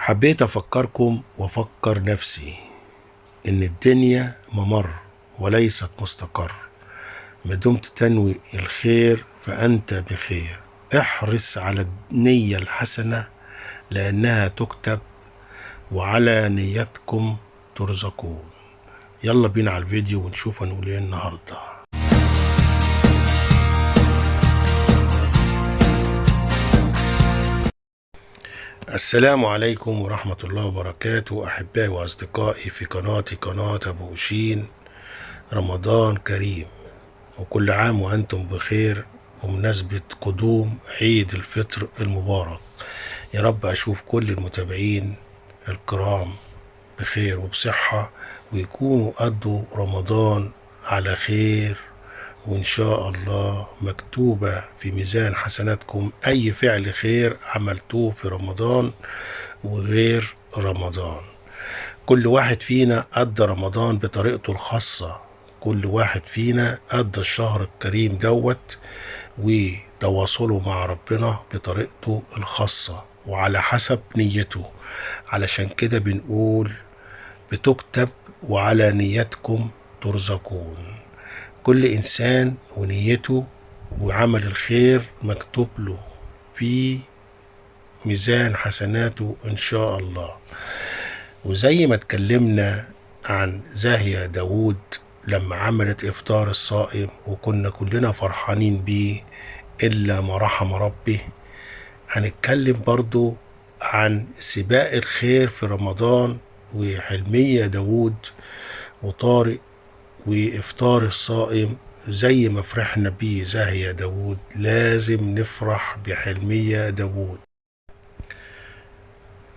حبيت أفكركم وأفكر نفسي إن الدنيا ممر وليست مستقر. ما دمت تنوي الخير فأنت بخير. احرص على النية الحسنة لأنها تكتب، وعلى نيتكم ترزقون. يلا بينا على الفيديو ونشوف هنقول ايه النهارده. السلام عليكم ورحمة الله وبركاته، أحبائي وأصدقائي في قناتي، قناة أبو أوشين. رمضان كريم وكل عام وأنتم بخير بمناسبة قدوم عيد الفطر المبارك. يا رب أشوف كل المتابعين الكرام بخير وبصحة، ويكونوا قضوا رمضان على خير، وإن شاء الله مكتوبة في ميزان حسناتكم أي فعل خير عملتوه في رمضان وغير رمضان. كل واحد فينا قضى رمضان بطريقته الخاصة، كل واحد فينا قضى الشهر الكريم دوت وتواصله مع ربنا بطريقته الخاصة وعلى حسب نيته. علشان كده بنقول بتكتب وعلى نيتكم ترزقون. كل إنسان ونيته وعمل الخير مكتوب له في ميزان حسناته إن شاء الله. وزي ما اتكلمنا عن زاهية داوود لما عملت إفطار الصائم وكنا كلنا فرحانين بيه إلا ما رحم ربي، هنتكلم برضو عن سباق الخير في رمضان وحلمية داوود وطارق وإفطار الصائم. زي ما فرحنا بيه زاهية داوود لازم نفرح بحلمية داوود.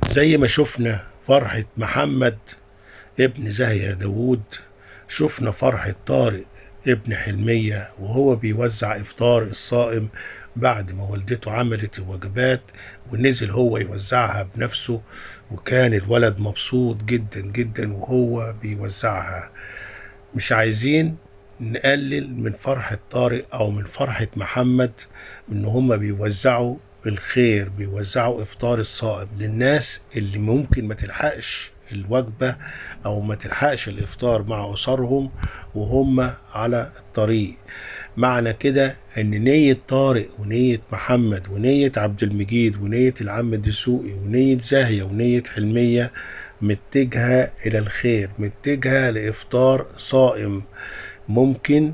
زي ما شفنا فرحة محمد ابن زاهية داوود، شفنا فرحة طارق ابن حلمية وهو بيوزع إفطار الصائم بعد ما والدته عملت الوجبات ونزل هو يوزعها بنفسه، وكان الولد مبسوط جدا جدا وهو بيوزعها. مش عايزين نقلل من فرحة طارق أو من فرحة محمد إن هما بيوزعوا الخير، بيوزعوا إفطار الصائم للناس اللي ممكن ما تلحقش الوجبة أو ما تلحقش الإفطار مع أسرهم وهم على الطريق. معنى كده إن نية طارق ونية محمد ونية عبد المجيد ونية العم الدسوقي ونية زاهية ونية حلمية متجهة إلى الخير، متجهة لإفطار صائم ممكن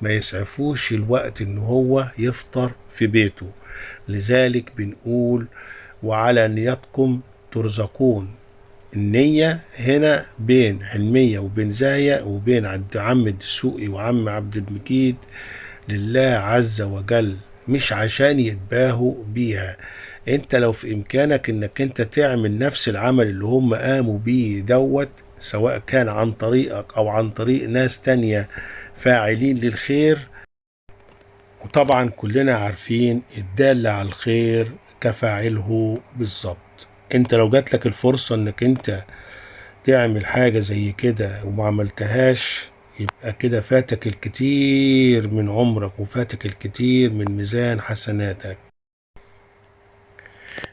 ما يسعفوش الوقت إن هو يفطر في بيته. لذلك بنقول وعلى نيتكم ترزقون. النية هنا بين حلمية وبين زاهية وبين عم الدسوقي وعم عبد المجيد لله عز وجل، مش عشان يتباهوا بيها. انت لو في امكانك انك انت تعمل نفس العمل اللي هم قاموا بيه دوت، سواء كان عن طريقك او عن طريق ناس تانية فاعلين للخير. وطبعا كلنا عارفين الدال على الخير كفاعله بالظبط. انت لو جاتلك الفرصة انك انت تعمل حاجة زي كده وما عملتهاش، يبقى كده فاتك الكتير من عمرك وفاتك الكتير من ميزان حسناتك.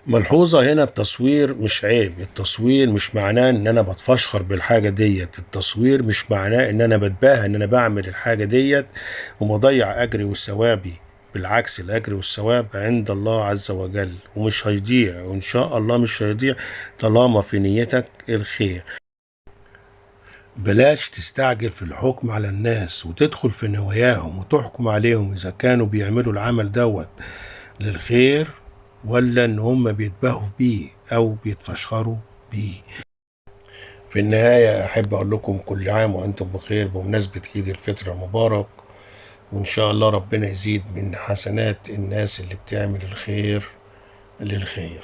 ملحوظة هنا، التصوير مش عيب، التصوير مش معناه ان انا بتفشخر بالحاجة ديت، التصوير مش معناه ان انا بتباهى ان انا بعمل الحاجة ديت ومضيع اجري وثوابي. بالعكس، الاجر والثواب عند الله عز وجل ومش هيضيع، وان شاء الله مش هيضيع طالما في نيتك الخير. بلاش تستعجل في الحكم على الناس وتدخل في نواياهم وتحكم عليهم اذا كانوا بيعملوا العمل دوت للخير ولا ان هم بيتباهوا بيه او بيتفشخروا بيه. في النهاية احب اقول لكم كل عام وانتم بخير بمناسبة عيد الفطر المبارك، وإن شاء الله ربنا يزيد من حسنات الناس اللي بتعمل الخير للخير.